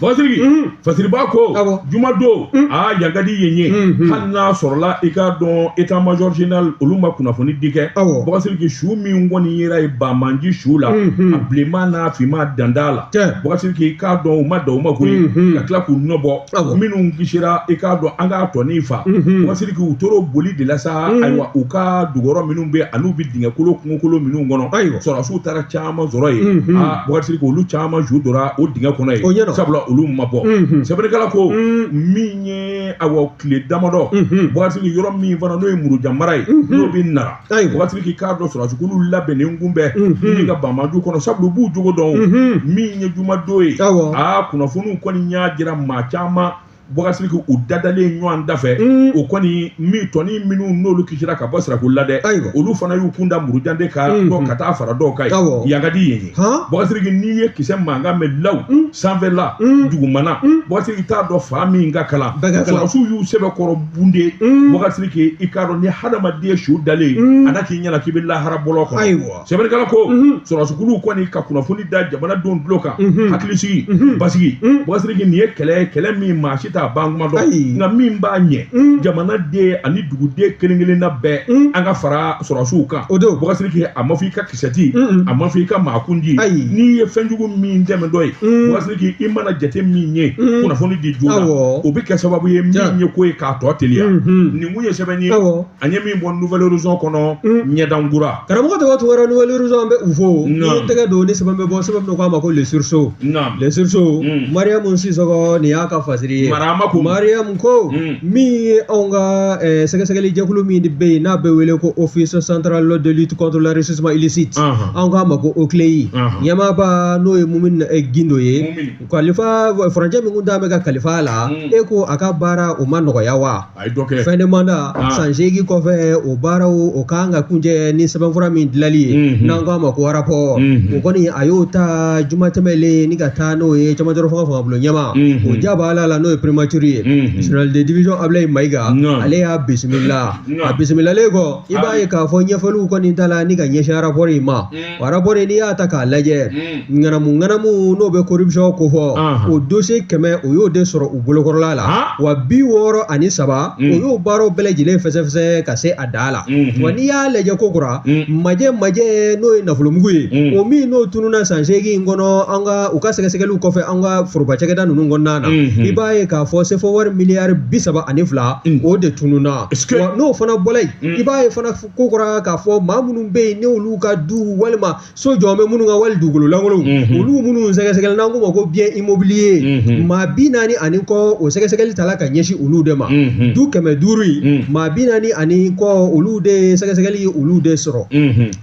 Bakari, fasiriba ko jumadon, aa yan ka di yen ye, hali n'a sɔrɔla i k'a dɔn état major général olu ma kunnafoni di kɛ. Bakari, su min kɔni yera ye banbaanci su la, a bilenman n'a finman dan t'a la. Bakari, i k'a dɔn u ma dan u ma koyi, ka tila k'u nɔbɔ minnu kisira, i k'a dɔn an k'a tɔnin fa. Bakari, u tora boli de la sa. Ayiwa, u ka duguyɔrɔ minnu bɛ an'u bɛ dingɛkolo kungokolo minnu kɔnɔ, sɔrɔdasiw taara caman sɔrɔ yen. Aa Bakari, olu caman su donna o dingɛ kɔnɔ yen, sabula olu ma bɔ. Sɛbɛnnikɛla ko min ye awa tile damadɔ, Bakari, yɔrɔ min fana n'o ye Murujan mara ye, n'o bɛ Nara, Bakari, k'i k'a dɔn sɔrɔdasikulu labɛnnen kun bɛ min ka banbaanci kɔnɔ, sabula u b'u jogo dɔn. Min ye jumadon ye, aa kunnafoniw kɔni y'a jira maa caman, Bakari, u dadalen ɲɔgɔn da fɛ, o kɔni min tɔnin minnu n'olu kisira ka bɔ Sirakolila dɛ, olu fana y'u kun da Murujan de kan ka taa fara dɔw kan yen. Yan ka di yen ye. Bakari, n'i ye kisɛ mankan mɛn law sanfɛla dugumana, Bakari, i t'a dɔn fa min ka kalan, sɔrɔdasiw y'u sɛbɛkɔrɔ bunde. Bakari, i k'a dɔn ni hadamaden su dalen a na k'i ɲɛna k'i bɛ lahara bɔlɔ kɔnɔ. Sɛbɛnnikɛla ko sɔrɔdasikuluw kɔni ka kunnafoni da jamanadenw tulo kan, hakilisigi, basigi. Bakari, nin ye kɛlɛ ye, kɛlɛ min maa si t'a ban kuma dɔn, nka min b'a ɲɛ jamanaden ani duguden kelen kelenna bɛɛ, an ka fara sɔrɔdasiw kan. O don Bakari, a ma fɔ i ka kisɛ ci, a ma fɔ i ka maa kun ci. N'i ye fɛnjugu min dɛmɛ dɔ ye, Bakari, i mana jate min ye kunnafoni di joona, o bɛ kɛ sababu ye min ye ko ye k'a tɔ teliya. Nin kun ye sɛbɛn ye an ye min bɔ Nouvel Horizon kɔnɔ, ɲɛdankura. Karamɔgɔ tɔgɔ Tunkara, Nouvel Horizon, an bɛ u fo. N'i ye tɛgɛ don ni sɛbɛn bɛ bɔ, sɛbɛn min k'a ma ko Le Sursaut. Le Sursaut, Mariam Sisɔkɔ, nin y'a ka fasiri ye. Marama ko. Mariam ko min ye anw ka sɛgɛsɛgɛli jɛkulu min bɛ yen n'a bɛ wele ko Office central de lutte contre l'enrichissement illicite, anw k'a ma ko OCLEI, ɲɛmaaba n'o ye Mumini Gindo ye, kalifa furancɛ min kun d'a bɛ ka kalifa a la, e ko a ka baara o ma nɔgɔya wa? A ye dɔ kɛ. Fin de mandat san 8 kɔfɛ, o baaraw o kan ka kuncɛ ni sɛbɛnfura min dilali ye, n'an k'a ma ko rapport, o kɔni a y'o ta juma tɛmɛlen ni ka taa n'o ye cɛmancɛrɔ fanga fangabulon ɲɛmaa, o jabala la, n'o ye primature ye, général de division Ablaye Mayiga, ale y'a bisimila. A bisimilalen kɔ, i b'a ye k'a fɔ ɲɛfɔliw kɔni ta la ni ka ɲɛsin rapport in ma. O rapport n'i y'a ta k'a lajɛ, ŋanamu ŋanamu n'o bɛ corruption kofɔ, o dossier 100, o y'o de sɔrɔ u bolokɔrɔla la, wa 63, o y'o baaraw bɛɛ lajɛlen fɛsɛfɛsɛ ka se a dan la. Wa n'i y'a lajɛ ko kura, majɛ majɛ n'o ye nafolomugu ye, o min n'o tununna san 8 in kɔnɔ, an ka u ka sɛgɛsɛgɛliw kɔfɛ an ka foroba cakɛda ninnu kɔnɔna na, i b'a ye k'a k'a fɔ sefa wari miliyari 32 o de tununna. Wa n'o fana bɔra yen, i b'a ye fana ko kura k'a fɔ maa minnu bɛ yen n'olu ka du walima so jɔ bɛ minnu ka wali dugukolo lankolonw, olu minnu sɛgɛsɛgɛli n'an k'o ma ko bien immobilier, maa 40 ani kɔ o sɛgɛsɛgɛli tala ka ɲɛsin olu de ma. Du 500 in, maa 40 ani kɔ olu de sɛgɛsɛgɛli olu de sɔrɔ.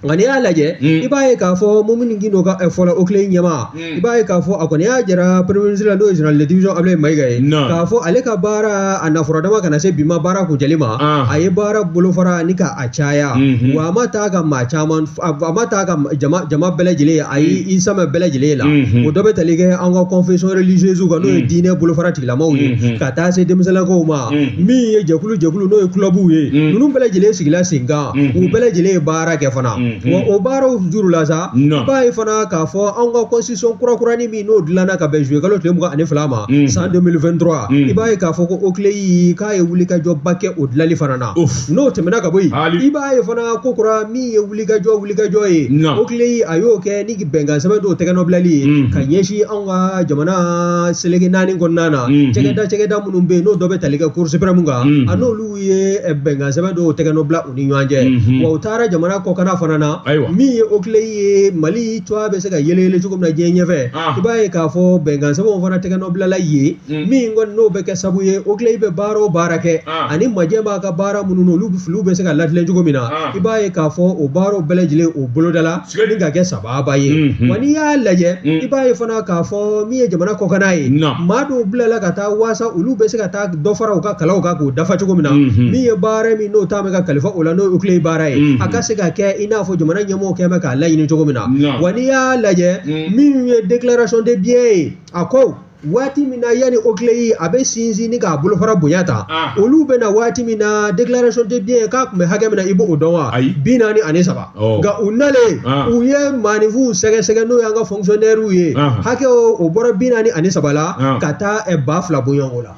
Nka n'i y'a lajɛ, i b'a ye k'a fɔ Mumini Gindo ka fɔlɔ OCLEI ɲɛmaa, i b'a ye k'a fɔ a kɔni y'a jira premier ministre la, n'o ye général de division Abdoulaye Maïga ye, k'a fɔ ale ka baara a nafuradama kana se bi ma baara kuncɛli ma, a ye baara bolofara ni ka a caya, wa a ma taa ka maa caman, a ma taa ka jama bɛɛ lajɛlen, a ye i sama bɛɛ lajɛlen la. O dɔ bɛ tali kɛ an ka confession religieuse kan, n'o ye diinɛ bolofara tigilamaw ye, ka taa se denmisɛnninlakaw ma, min ye jɛkulu jɛkulu n'o ye clubw ye, ninnu bɛɛ lajɛlen sigila sen kan, u bɛɛ lajɛlen ye baara kɛ fana. Wa o baaraw juru la sa, i b'a ye fana k'a fɔ anw ka constitution kurakurani min n'o dilanna ka bɛn juillet kalo tile 22 ma san 2023, i b'a ye k'a fɔ ko OCLEI k'a ye wulikajɔba kɛ o dilanli fana na. N'o tɛmɛna ka bɔ yen, i b'a ye fana ko kura min ye wulikajɔ ye, OCLEI a y'o kɛ ni bɛnkan sɛbɛn dɔw tɛgɛnɔbilali ye ka ɲɛsin anw ka jamana seleke 4 kɔnɔna na, cɛkɛda minnu bɛ yen n'o dɔ bɛ tali kɛ Cour suprême kan, a n'olu ye bɛnkan sɛbɛn dɔw tɛgɛnɔbila u ni ɲɔgɔn cɛ. Wa u taara jamana kɔkanna fana na, min ye OCLEI ye Mali tɔgɔ bɛ se ka yɛlɛ cogo min na diɲɛ ɲɛfɛ, i b'a ye k'a fɔ bɛnkan sɛbɛnw fana tɛgɛnɔbilala yen, min kɔni n'o bɛ kɛ sabu ye OCLEI bɛ baara o baara kɛ, ani majɛ b'a ka baara minnu na, olu filiw bɛ se ka latilen cogo min na, i b'a ye k'a fɔ o baaraw bɛɛ lajɛlen o bolodala ni ka kɛ sababa ye. Wa n'i y'a lajɛ, i b'a ye fana k'a fɔ min ye jamana kɔkanna ye, maa dɔw bilala ka taa waasa olu bɛ se ka taa dɔ fara u ka kalaw kan k'o dafa cogo min na, min ye baara min n'o ta bɛ ka kalifa o la, n'o ye OCLEI baara ye, a ka se ka kɛ i n'a fɔ jamana ɲɛmɔgɔw kɛn bɛ k'a laɲini cogo min na. Wa n'i y'a lajɛ, min ye déclaration de biens ye, a ko waati min na yanni OCLEI a bɛ sinsin ni k'a bolofara bonya ta, olu bɛ na waati min na déclaration de biens k'a tun bɛ hakɛ min na, i b'o dɔn wa? 43. Nka u nalen, u ye maaninfinw sɛgɛsɛgɛ, n'o y'an ka fonctionnaires ye, hakɛ o bɔra 43 la ka taa 2000 bɔɲɔgɔnko la.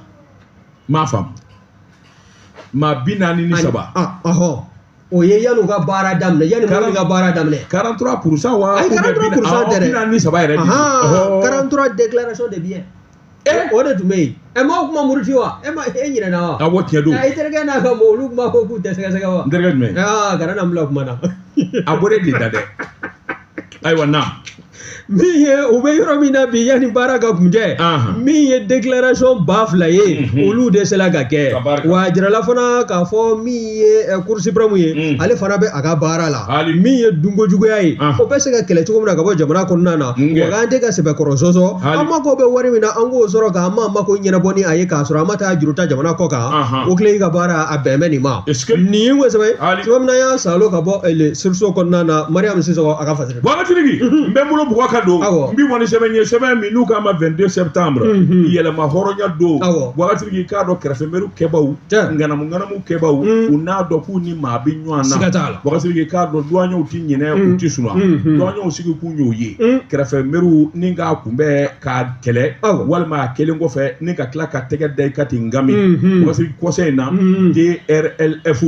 N m'a faamu. Maa 43. O ye yan'u ka baara daminɛ, yanni mɔgɔw ka baara daminɛ. 43% wa? Ayi, 43% tɛ dɛ. 43 yɛrɛ de. 43 déclaration de biens. O de tun bɛ yen. Ɛ maaw kuma muruti wa? E ma e ɲinɛna wa? Awɔ, tiɲɛ don. I terikɛ n'a ka mɔgɔw, olu kuma ko k'u tɛ sɛgɛsɛgɛ wa? N terikɛ jumɛn? Aa, kana na n bila kuma na. A bɔra e de da dɛ. Ayiwa na. Min ye u bɛ yɔrɔ min na bi yanni baara ka kuncɛ, min ye déclaration 2000 ye, olu de sera ka kɛ. Wa a jirala fana k'a fɔ min ye Cour suprême ye, ale fana bɛ a ka baara la. Min ye dunkojuguya ye, o bɛ se ka kɛlɛ cogo min na ka bɔ jamana kɔnɔna na, wa an tɛ ka sɛbɛkɔrɔ sɔsɔ, an mako bɛ wari min na, an k'o sɔrɔ k'an ma mako ɲɛnabɔ ni a ye, k'a sɔrɔ an ma taa juru ta jamana kɔ kan. OCLEI ka baara a bɛn bɛ nin ma. Nin ye kosɛbɛ. Tuma min na y'a salo ka bɔ sursaut kɔnɔna na, Mariam Sisɔkɔ a ka fasiri. Wagatigi, n bɛ n bolo bugɔ ka don. N bi wani sɛbɛn ye, sɛbɛn min n'u k'a ma 22 septembre, yɛlɛma hɔrɔnya don. Wagatigi, k'a dɔn kɛrɛfɛmɛriw kɛbaw, ŋanamu ŋanamu kɛbaw, u n'a dɔn k'u ni maa bɛ ɲɔgɔn na. Wagatigi, k'a dɔn douaniers ti ɲinɛ, u ti sunɔgɔ. Douaniers sigi kun y'o ye. Kɛrɛfɛmɛriw ni k'a kunbɛn k'a kɛlɛ, walima a kɛlen kɔfɛ ni ka tila ka tɛgɛ da i ka ten ngami. Wagatigi, kɔsɛ in na, DRLF,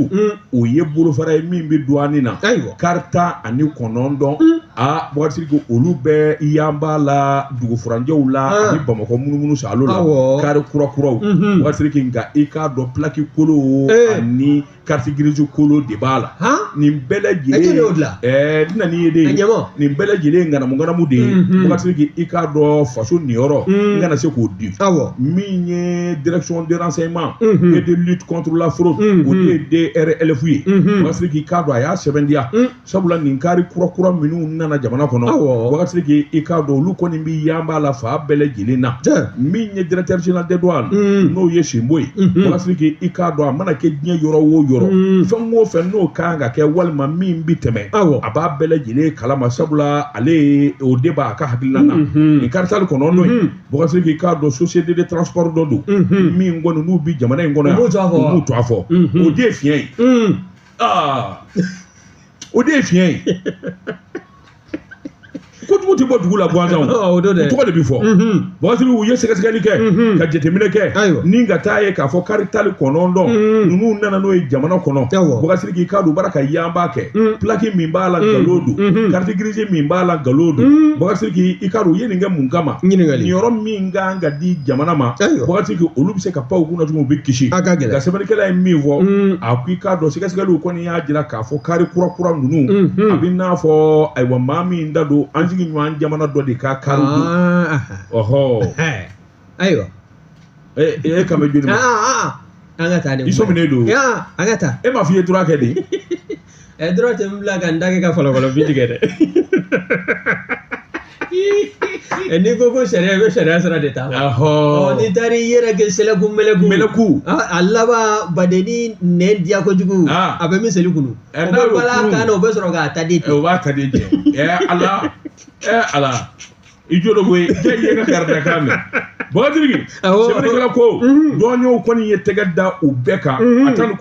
o ye bolofara ye min bɛ douane na. Kari 19, a wagatigi olu bɛ yanba la, dugufuranjɛw la, ani Bamakɔ munumunu salo la, kari kurakuraw. Wagatigi, nka i k'a dɔn plaque kolo ani carte grise kolo de b'a la. Nin bɛɛ lajɛlen n nana ye de, nin bɛɛ lajɛlen ye ŋanamu ŋanamu de ye. Wagatigi, i k'a dɔn faso niyɔrɔ, n kana se k'o di. Min ye direction de renseignement et de lutte contre la fraude, o de ye DRLF ye. Wagatigi, i k'a dɔn a y'a sɛbɛntiya, sabula nin kari kurakura minnu nana jamana kɔnɔ, wagatigi, i k'a dɔn olu kɔni bɛ yanba la fa bɛɛ lajɛlen na. Min ye directeur général des douanes, n'o ye Senbo ye, wagatigi, i k'a dɔn a mana kɛ diɲɛ yɔrɔ o yɔrɔ, fɛn o fɛn n'o kan ka kɛ walima min bɛ tɛmɛ, a b'a bɛɛ lajɛlen kalama, sabula ale o de b'a ka hakilina na. Nin karitali kɔnɔntɔn in, wagatigi, i k'a dɔn société de transport dɔ don, min kɔni n'u bɛ jamana in kɔnɔ yan, u m'u tɔgɔ fɔ, o de ye fiɲɛ ye. O de ye fiɲɛ ye. Ko Kojugu tɛ bɔ dugu la gansan, o don dɛ. U tɔgɔ de bɛ fɔ. Bakasiriki, u ye sɛgɛsɛgɛli kɛ ka jateminɛ kɛ ni ka taa ye k'a fɔ kari 19 ninnu nana n'o ye jamana kɔnɔ. Bakasiriki, k'a don u bɔra ka yanba kɛ, plaque min b'a la nkalon don, carte grise min b'a la nkalon don. Bakasiriki, i k'a dɔn u ye nin kɛ mun kama? Ɲininkali. Nin yɔrɔ min kan ka di jamana ma, Bakasiriki, olu bɛ se ka pan u kunna cogo min, u bɛ kisi. A ka gɛlɛn. Nka sɛbɛnnikɛla ye min fɔ, a ko i k'a dɔn sɛgɛsɛgɛliw kɔni y'a jira k'a fɔ kari kura kura ninnu, a bɛ n'a fɔ ayiwa maa min da don an sigi ɲɔgɔn jamana dɔ de ka kari don. Ɔhɔ. Ayiwa. E kan bɛ joli ma? An ka taa ni. I sɔminen don. An ka taa. E m'a fɔ i ye droit kɛ de. Ɛ, droit tɛ n bila ka n da kɛ ka fɔlɔfɔlɔ bin tigɛ dɛ. N'i ko ko sariya, i bɛ sariya sira de ta. Ɔhɔ. N'i taara i yɛrɛ kɛ sɛlɛku mɛlɛku. Mɛlɛku. A laban badenni nɛn diya kojugu. A bɛ min seli kunu. O bɛ bala kan na, o bɛ sɔrɔ k'a ta den ten. O b'a ta den jɛ. Ɛ Ala, ɛ Ala. I jo dɔ koyi, jɛ i ye ka karida mɛn. Bakasiriki, sɛbɛnnikɛla ko dɔnniyaw kɔni ye tɛgɛ da u bɛɛ kan, a 19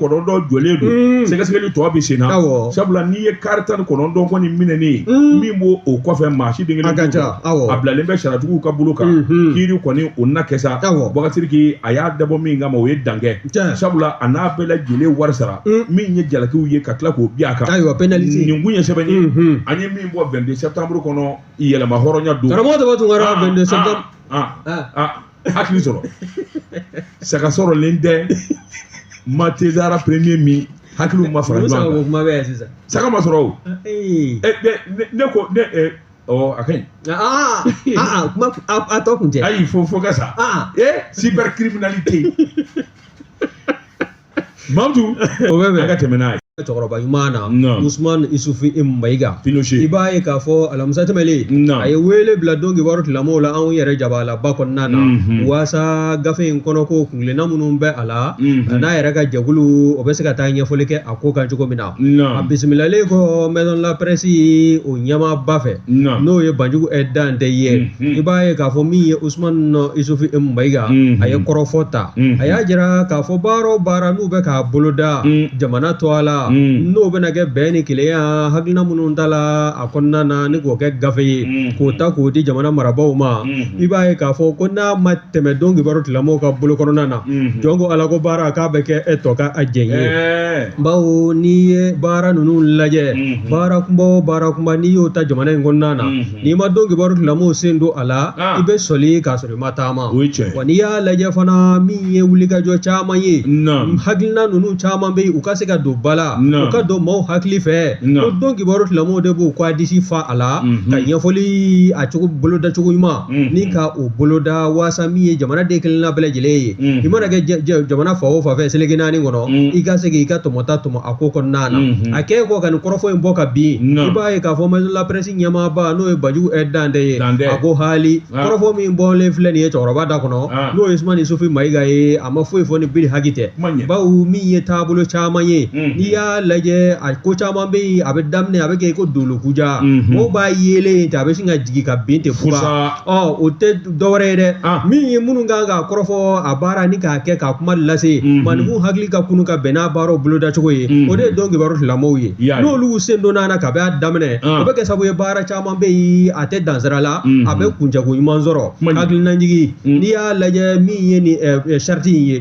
jɔlen don, sɛgɛsɛgɛli tɔ bɛ sen na. Sabula n'i ye kari 19 kɔni minɛnen ye, min b'o o kɔfɛ, maa si den kelen t'o, a bilalen bɛ sariyatigiw ka bolo kan, kiiri kɔni o na kɛ sa. Bakasiriki, a y'a dabɔ min kama, o ye dankɛ. Sabula a n'a bɛɛ lajɛlen wari sara min ye jalakiw ye ka tila k'o bin a kan. Ayiwa, pénalité. Nin kun ye sɛbɛn ye an ye min bɔ 22 septembre kɔnɔ, yɛlɛma hɔrɔnya don. Karamɔgɔ Daba Tunkara, 22 septembre. Hakili sɔrɔ, saga sɔrɔlen tɛ ma tezara premier min hakiliw ma fara ɲɔgɔn kan. Saga ko kuma bɛ yan sisan. Saga ma sɔrɔ o. Ne ko ne ɔ a ka ɲi. Kuma a tɔ kun tɛ. Ayi, fo ka sa. Cybercriminalité. Mamadu, o bɛ bɛn. An ka tɛmɛ n'a ye. Cɛkɔrɔba ɲuman na, Usman Isufu Mayiga. Pinochet. I b'a ye k'a fɔ alamisa tɛmɛlen, a ye wele bila don kibaru tilamɔw la anw yɛrɛ jabalaba kɔnɔna na, waasa gafe in kɔnɔ ko kunkilenna minnu bɛ a la, a n'a yɛrɛ ka jɛkulu o bɛ se ka taa ɲɛfɔli kɛ a ko kan cogo min na. A bisimilalen kɔ Maison de la Presse o ɲɛmaaba fɛ, n'o ye Banjugu Dante ye, i b'a ye k'a fɔ min ye Usman Isufu Mayiga, a ye kɔrɔfɔ ta. A y'a jira k'a fɔ baara o baara n'u bɛ k'a boloda jamana tɔgɔ la, n'o bɛna kɛ bɛn ni kelenya hakilina minnu ta la a kɔnɔna na, ni k'o kɛ gafe ye k'o ta k'o di jamana marabaaw ma, i b'a ye k'a fɔ ko n'a ma tɛmɛ don kibaru tilamɔw ka bolo kɔnɔna na, jɔn ko Ala ko baara k'a bɛ kɛ e tɔ ka a jɛn ye. Bawo n'i ye baara ninnu lajɛ, baara kunba o baara kunba n'i y'o ta jamana in kɔnɔna na, n'i ma don kibaru tilamɔw sen don a la, i bɛ sɔli k'a sɔrɔ i ma taama. Wa n'i y'a lajɛ fana, min ye wulikajɔ caman ye, hakilina ninnu caman bɛ yen, u ka se ka don ba la, u ka don maaw hakili fɛ, ko don kibaru tilamɔw de b'u ka disi fa a la ka ɲɛfɔli a cogo boloda cogo ɲuman ni ka o boloda, waasa min ye jamana den kelenna bɛɛ lajɛlen ye, i mana kɛ jamana fan o fan fɛ seleke naani kɔnɔ, i ka se k'i ka tɔmɔta tɔmɔ a ko kɔnɔna na. A kɛ kɔ ka nin kɔrɔfɔ in bɔ ka bin, i b'a ye k'a fɔ Maison de la Presse ɲɛmaaba, n'o ye Banjugu Dante ye, a ko hali kɔrɔfɔ min bɔlen filɛ nin ye cɛkɔrɔba da kɔnɔ, n'o ye Usman Isufu Mayiga ye, a ma foyi fɔ ni biri haki tɛ. Bawo min ye taabolo caman ye, n'i y'a lajɛ a ko caman bɛ yen, a bɛ daminɛ a bɛ kɛ ko dolokuja, mɔgɔw b'a yeelen ten, a bɛ sin ka jigin ka bin ten fusa. O tɛ dɔwɛrɛ ye dɛ, min ye minnu kan k'a kɔrɔfɔ a baara ni k'a kɛ k'a kuma lase maaninfin hakili ka kunu ka bɛn n'a baaraw bolodacogo ye, o de ye don kibaru tilamɔw ye. N'olu sen donna na kabi a daminɛ, o bɛ kɛ sababu ye baara caman bɛ yen a tɛ dansira la, a bɛ kuncɛko ɲuman sɔrɔ. Hakilinajigin, n'i y'a lajɛ min ye nin sariti in ye,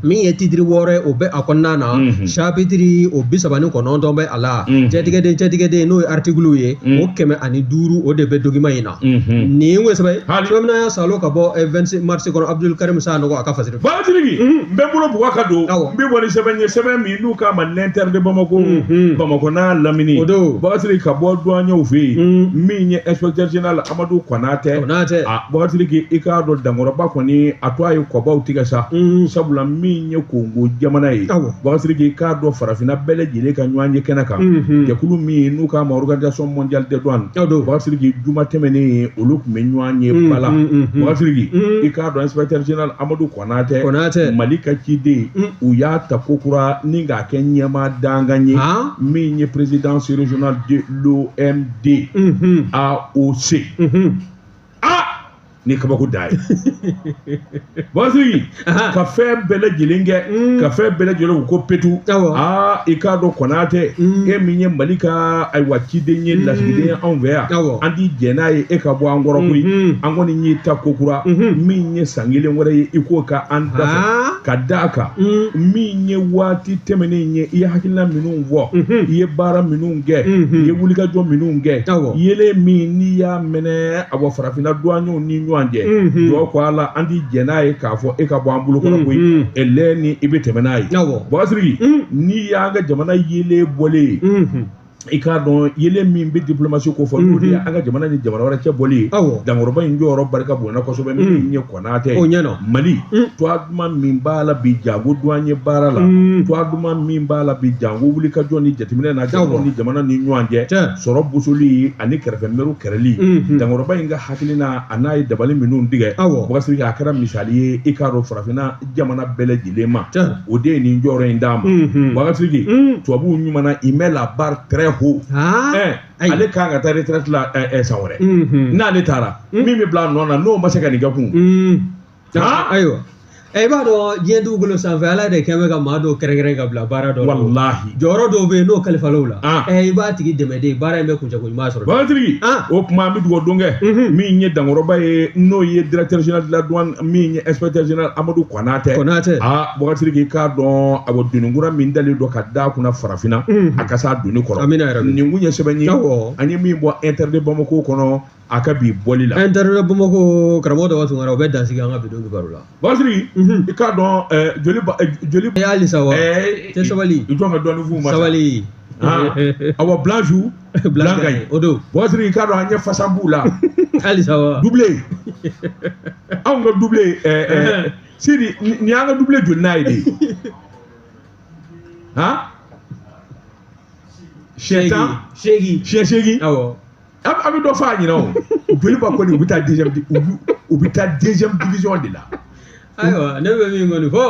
min ye titiri 6 ye, o bɛ a kɔnɔna na, chapitre o 39 bɛ a la, cɛtigɛden n'o ye article ye, o 105 o de bɛ document in na. Nin ye sɛbɛn sɛbɛn y'a salo ka bɔ 26 mars kɔnɔ, Abdul Karim Sanogo a ka fasiri. Bakasiriki, n bɛ bolo bugɔ ka don, n bɛ bɔ ni sɛbɛn ye, sɛbɛn min n'u k'a ma l'Inter de Bamako, Bamakɔ n'a lamini. Bakasiriki, ka bɔ douaniers fɛ yen, min ye inspecteur général Amadu Konatɛ. Bakasiriki, i k'a dɔn dankɔrɔba kɔni a to a ye kɔbaw tigɛ sa, sabula min ye Kongo jamana ye, Bakasiriki, i k'a dɔn farafinna bɛɛ lajɛlen ka ɲɔgɔn ye kɛnɛ kan, jɛkulu min n'u k'a ma Organisation mondiale des douanes, Bakasiriki, juma tɛmɛnen olu tun bɛ ɲɔgɔn ye ba la. Bakasiriki, i k'a dɔn inspecteur général Amadu Konatɛ, Mali ka ciden, u y'a ta ko kura ni k'a kɛ ɲɛmaa dangan ye, min ye présidence régionale de l'OMD AOC. Ni kabako da ye Basigi ka fɛn bɛɛ lajɛlen kɛ, ka fɛn bɛɛ lajɛlen ko petu. Aa, i k'a dɔn Konatɛ, e min ye Mali ka ayiwa ciden ye, lasigiden ye anw fɛ yan, an t'i jɛn n'a ye e ka bɔ an kɔrɔ koyi. An kɔni y'i ta kokura min ye san kelen wɛrɛ ye, i k'o ka an da fɛ ka da a kan min ye waati tɛmɛnen ye, i ye hakilina minnu fɔ, i ye baara minnu kɛ, i ye wulikajɔ minnu kɛ, yelen min n'i y'a mɛnɛ a bɔ farafinna duwanɲɛw ni ɲɔgɔn cɛ, jɔ ko ala an t'i jɛn n'a ye k'a fɔ e ka bɔ an bolo kɔrɔ koyi, lɛ ni i bɛ tɛmɛ n'a ye. Bɔkasiriki, n'i y'an ka jamana yelen bɔlen ye, i k'a dɔn yelen min bɛ diplomatie ko fɔ, n'o de ye an ka jamana ni jamana wɛrɛ cɛ bɔli ye, dankɔrɔba in jɔyɔrɔ barika bonyana kosɛbɛ. Min ye Konatɛ, Mali tɔgɔ duman min b'a la bi janko duwanye baara la, tɔgɔ duman min b'a la bi janko wulikajɔ ni jateminɛ na jamana ni jamana ni ɲɔgɔn cɛ, sɔrɔ bosoli ani kɛrɛfɛmɛriw kɛrɛli, dankɔrɔba in ka hakilina a n'a ye dabali minnu tigɛ, Bɔkasiriki, a kɛra misali ye i k'a dɔn farafinna jamana bɛɛ lajɛlen ma. O de ye nin jɔyɔrɔ in d'a ma. Bɔkasiriki, tubabuw ɲuman na, il met la barre très haut. Ale kan ka taa retraite la san wɛrɛ. N'ale taara, min bɛ bila a nɔ na, n'o ma se ka nin kɛ kun. Ayiwa, i b'a dɔn diɲɛ dugukolo sanfɛ, Ala de kɛn bɛ ka maa dɔw kɛrɛnkɛrɛn ka bila baara dɔ la. Walahi. Jɔyɔrɔ dɔw bɛ yen n'o kalifala la, i b'a tigi dɛmɛ de, baara in bɛ kuncɛ ko ɲuman sɔrɔ. Bɔkasiriki, o tuma an bɛ dugawu don kɛ min ye dankɔrɔba ye, n'o ye directeur général de la douane, min ye inspecteur général Amadu Konatɛ. Konatɛ. Aa, Bɔkasiriki, i k'a dɔn a doni kura min dalen don ka da kunna farafinna, a ka s'a doni kɔrɔ. Amina yarabi. Nin kun ye sɛbɛn ye an ye min bɔ Inter de Bamako kɔnɔ a ka bi bɔli la. Inter de Bamako, karamɔgɔ Daba Tunkara, o bɛ dansigi an ka bi don kibaru la. Bɔkasiriki, i k'a dɔn joli joli. Halisa wa tɛ sabali. I jɔn ka dɔɔnin f'u ma. Sabali. Awa, blanc joue, blanc gagne. O don. Bɔkasiriki, i k'a dɔn an ye fasan b'u la. Halisa wa. Doublé, anw ka doublé, Sidi, nin y'an ka doublé joli n'a ye de? Han, siɲɛ 10. 8. Siɲɛ 8. Awɔ. A bɛ dɔ fɔ a ɲɛna o. Joliba kɔni, u bɛ taa deuxième, u bɛ taa deuxième division de la. Ayiwa, ne bɛ min kɔni fɔ,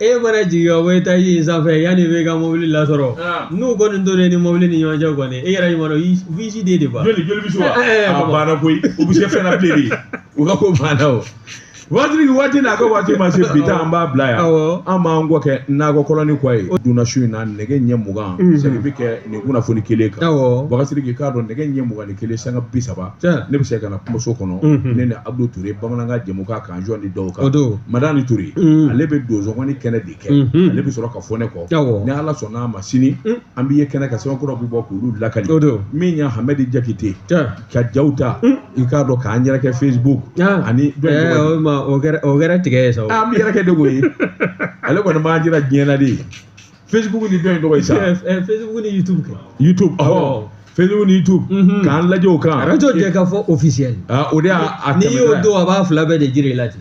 e mana jigin ka bɔ étage in sanfɛ, yanni i bɛ ka mobili lasɔrɔ, n'u kɔni donna ni mobili ni ɲɔgɔn cɛ kɔni, e yɛrɛ ɲuman dɔn u b'i si den de ba. Joli bɛ se wa? A banna koyi, u bɛ se fɛn na bilen de, u ka ko banna o. Waati waati n'a ka waati ma se, bi ta an b'a bila yan. An b'an kɔ kɛ nakɔ kɔlɔni kɔ ye. Donna su in na nɛgɛ ɲɛ 20, segin bɛ kɛ nin kunnafoni kelen kan. Bɔkasiriki, k'a dɔn nɛgɛ ɲɛ 21 sanga 30, ne bɛ se ka na kumaso kɔnɔ, ne ni Abdou Touré, bamanankan jɛmukan k'an jɔ ni dɔw kan. Madani Touré, ale bɛ donsokɔni kɛnɛ de kɛ, ale bɛ sɔrɔ ka fɔ ne kɔ. Ni Ala sɔnna a ma, sini an bɛ ye kɛnɛ kan, sɛbɛnkɔrɔ bɛ bɔ k'olu lakali. Min ye Hamadi Jakite ka jaw ta, i k'a dɔn k'an yɛrɛ kɛ Facebook ani. O kɛra tigɛ ye sa. An bɛ yɛrɛ kɛ de koyi, ale kɔni b'an jira diɲɛ na de. Facebook ni dɔ in tɔgɔ ye sa. Facebook ni YouTube kɛ. YouTube, ɔhɔ, Facebook ni YouTube, k'an lajɛ o kan. Radio Jɛkafɔ officiel. Ah, o de y'a N'i y'o don, a b'a fila bɛɛ de jira i la ten.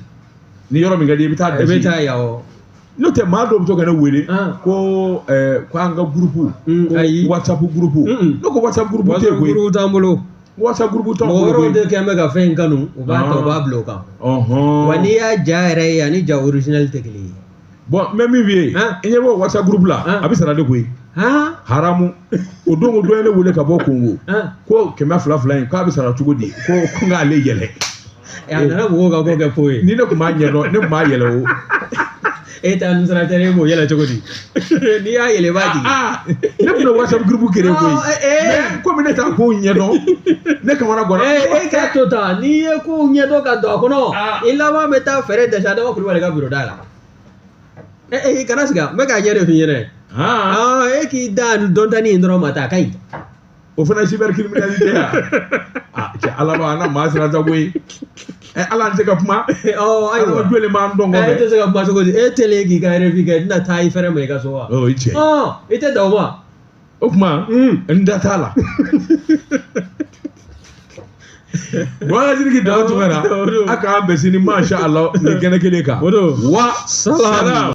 Ni yɔrɔ min ka di i bɛ taa. I bɛ taa yan o. N'o tɛ, maa dɔw bɛ to ka ne wele ko ko an ka groupe, ko WhatsApp groupe. Ne ko WhatsApp groupe tɛ yen koyi. WhatsApp groupe t'an bolo. WhatsApp groupe t'an bolo. Mɔgɔ wɛrɛw de kɛn bɛ ka fɛn in kanu, u b'a ta, u b'a bila o kan. Wa n'i y'a ja yɛrɛ ye, ani ja original tɛ kelen ye. Bon, n bɛ min f'i ye, i ɲɛ b'o WhatsApp groupe la, a bɛ sara de koyi. Haramu o don, ko dɔ ye ne wele ka bɔ Kongo, ko 200 2 in k'a bɛ sara cogo di, ko n k'ale yɛlɛ. A nana mɔgɔw ka ko kɛ po ye. Ni ne tun b'a ɲɛdɔn, ne tun b'a yɛlɛ o. E tɛ administrateur ye, e b'o yɛlɛ cogo di? N'i y'a yɛlɛ, i b'a jigin. Ne tun bɛ WhatsApp groupe créer koyi, mais komi ne t'a kow ɲɛdɔn, ne kamana ganna. E k'a to tan, n'i ye kow ɲɛdɔn ka don a kɔnɔ, i laban bɛ taa fɛɛrɛ dɛsɛ Adama Kulubali ka bureau da la. E kana siga, n bɛ k'a ɲɛ de f'i ɲɛna. E k'i da dɔntani in dɔrɔn ma ta, a ka ɲi. O fana ye cybercriminalité ya? Ah, cɛ, Ala b'a na maa sira ta koyi. Ala an tɛ ka kuma. Ɔ, ayiwa. Ala joli b'an dɔn kɔfɛ. E tɛ se ka kuma cogo di? E tɛlen k'i ka revue kɛ, i tɛna taa i fɛrɛ ma i ka so wa? O ye tiɲɛ. Ɔ, i tɛ dan o ma. O tuma n da t'a la. Bɔkasiriki Daba Tunkara, a k'an bɛn sini, masha Allah, nin kɛnɛ kelen kan. O don. Wa salam.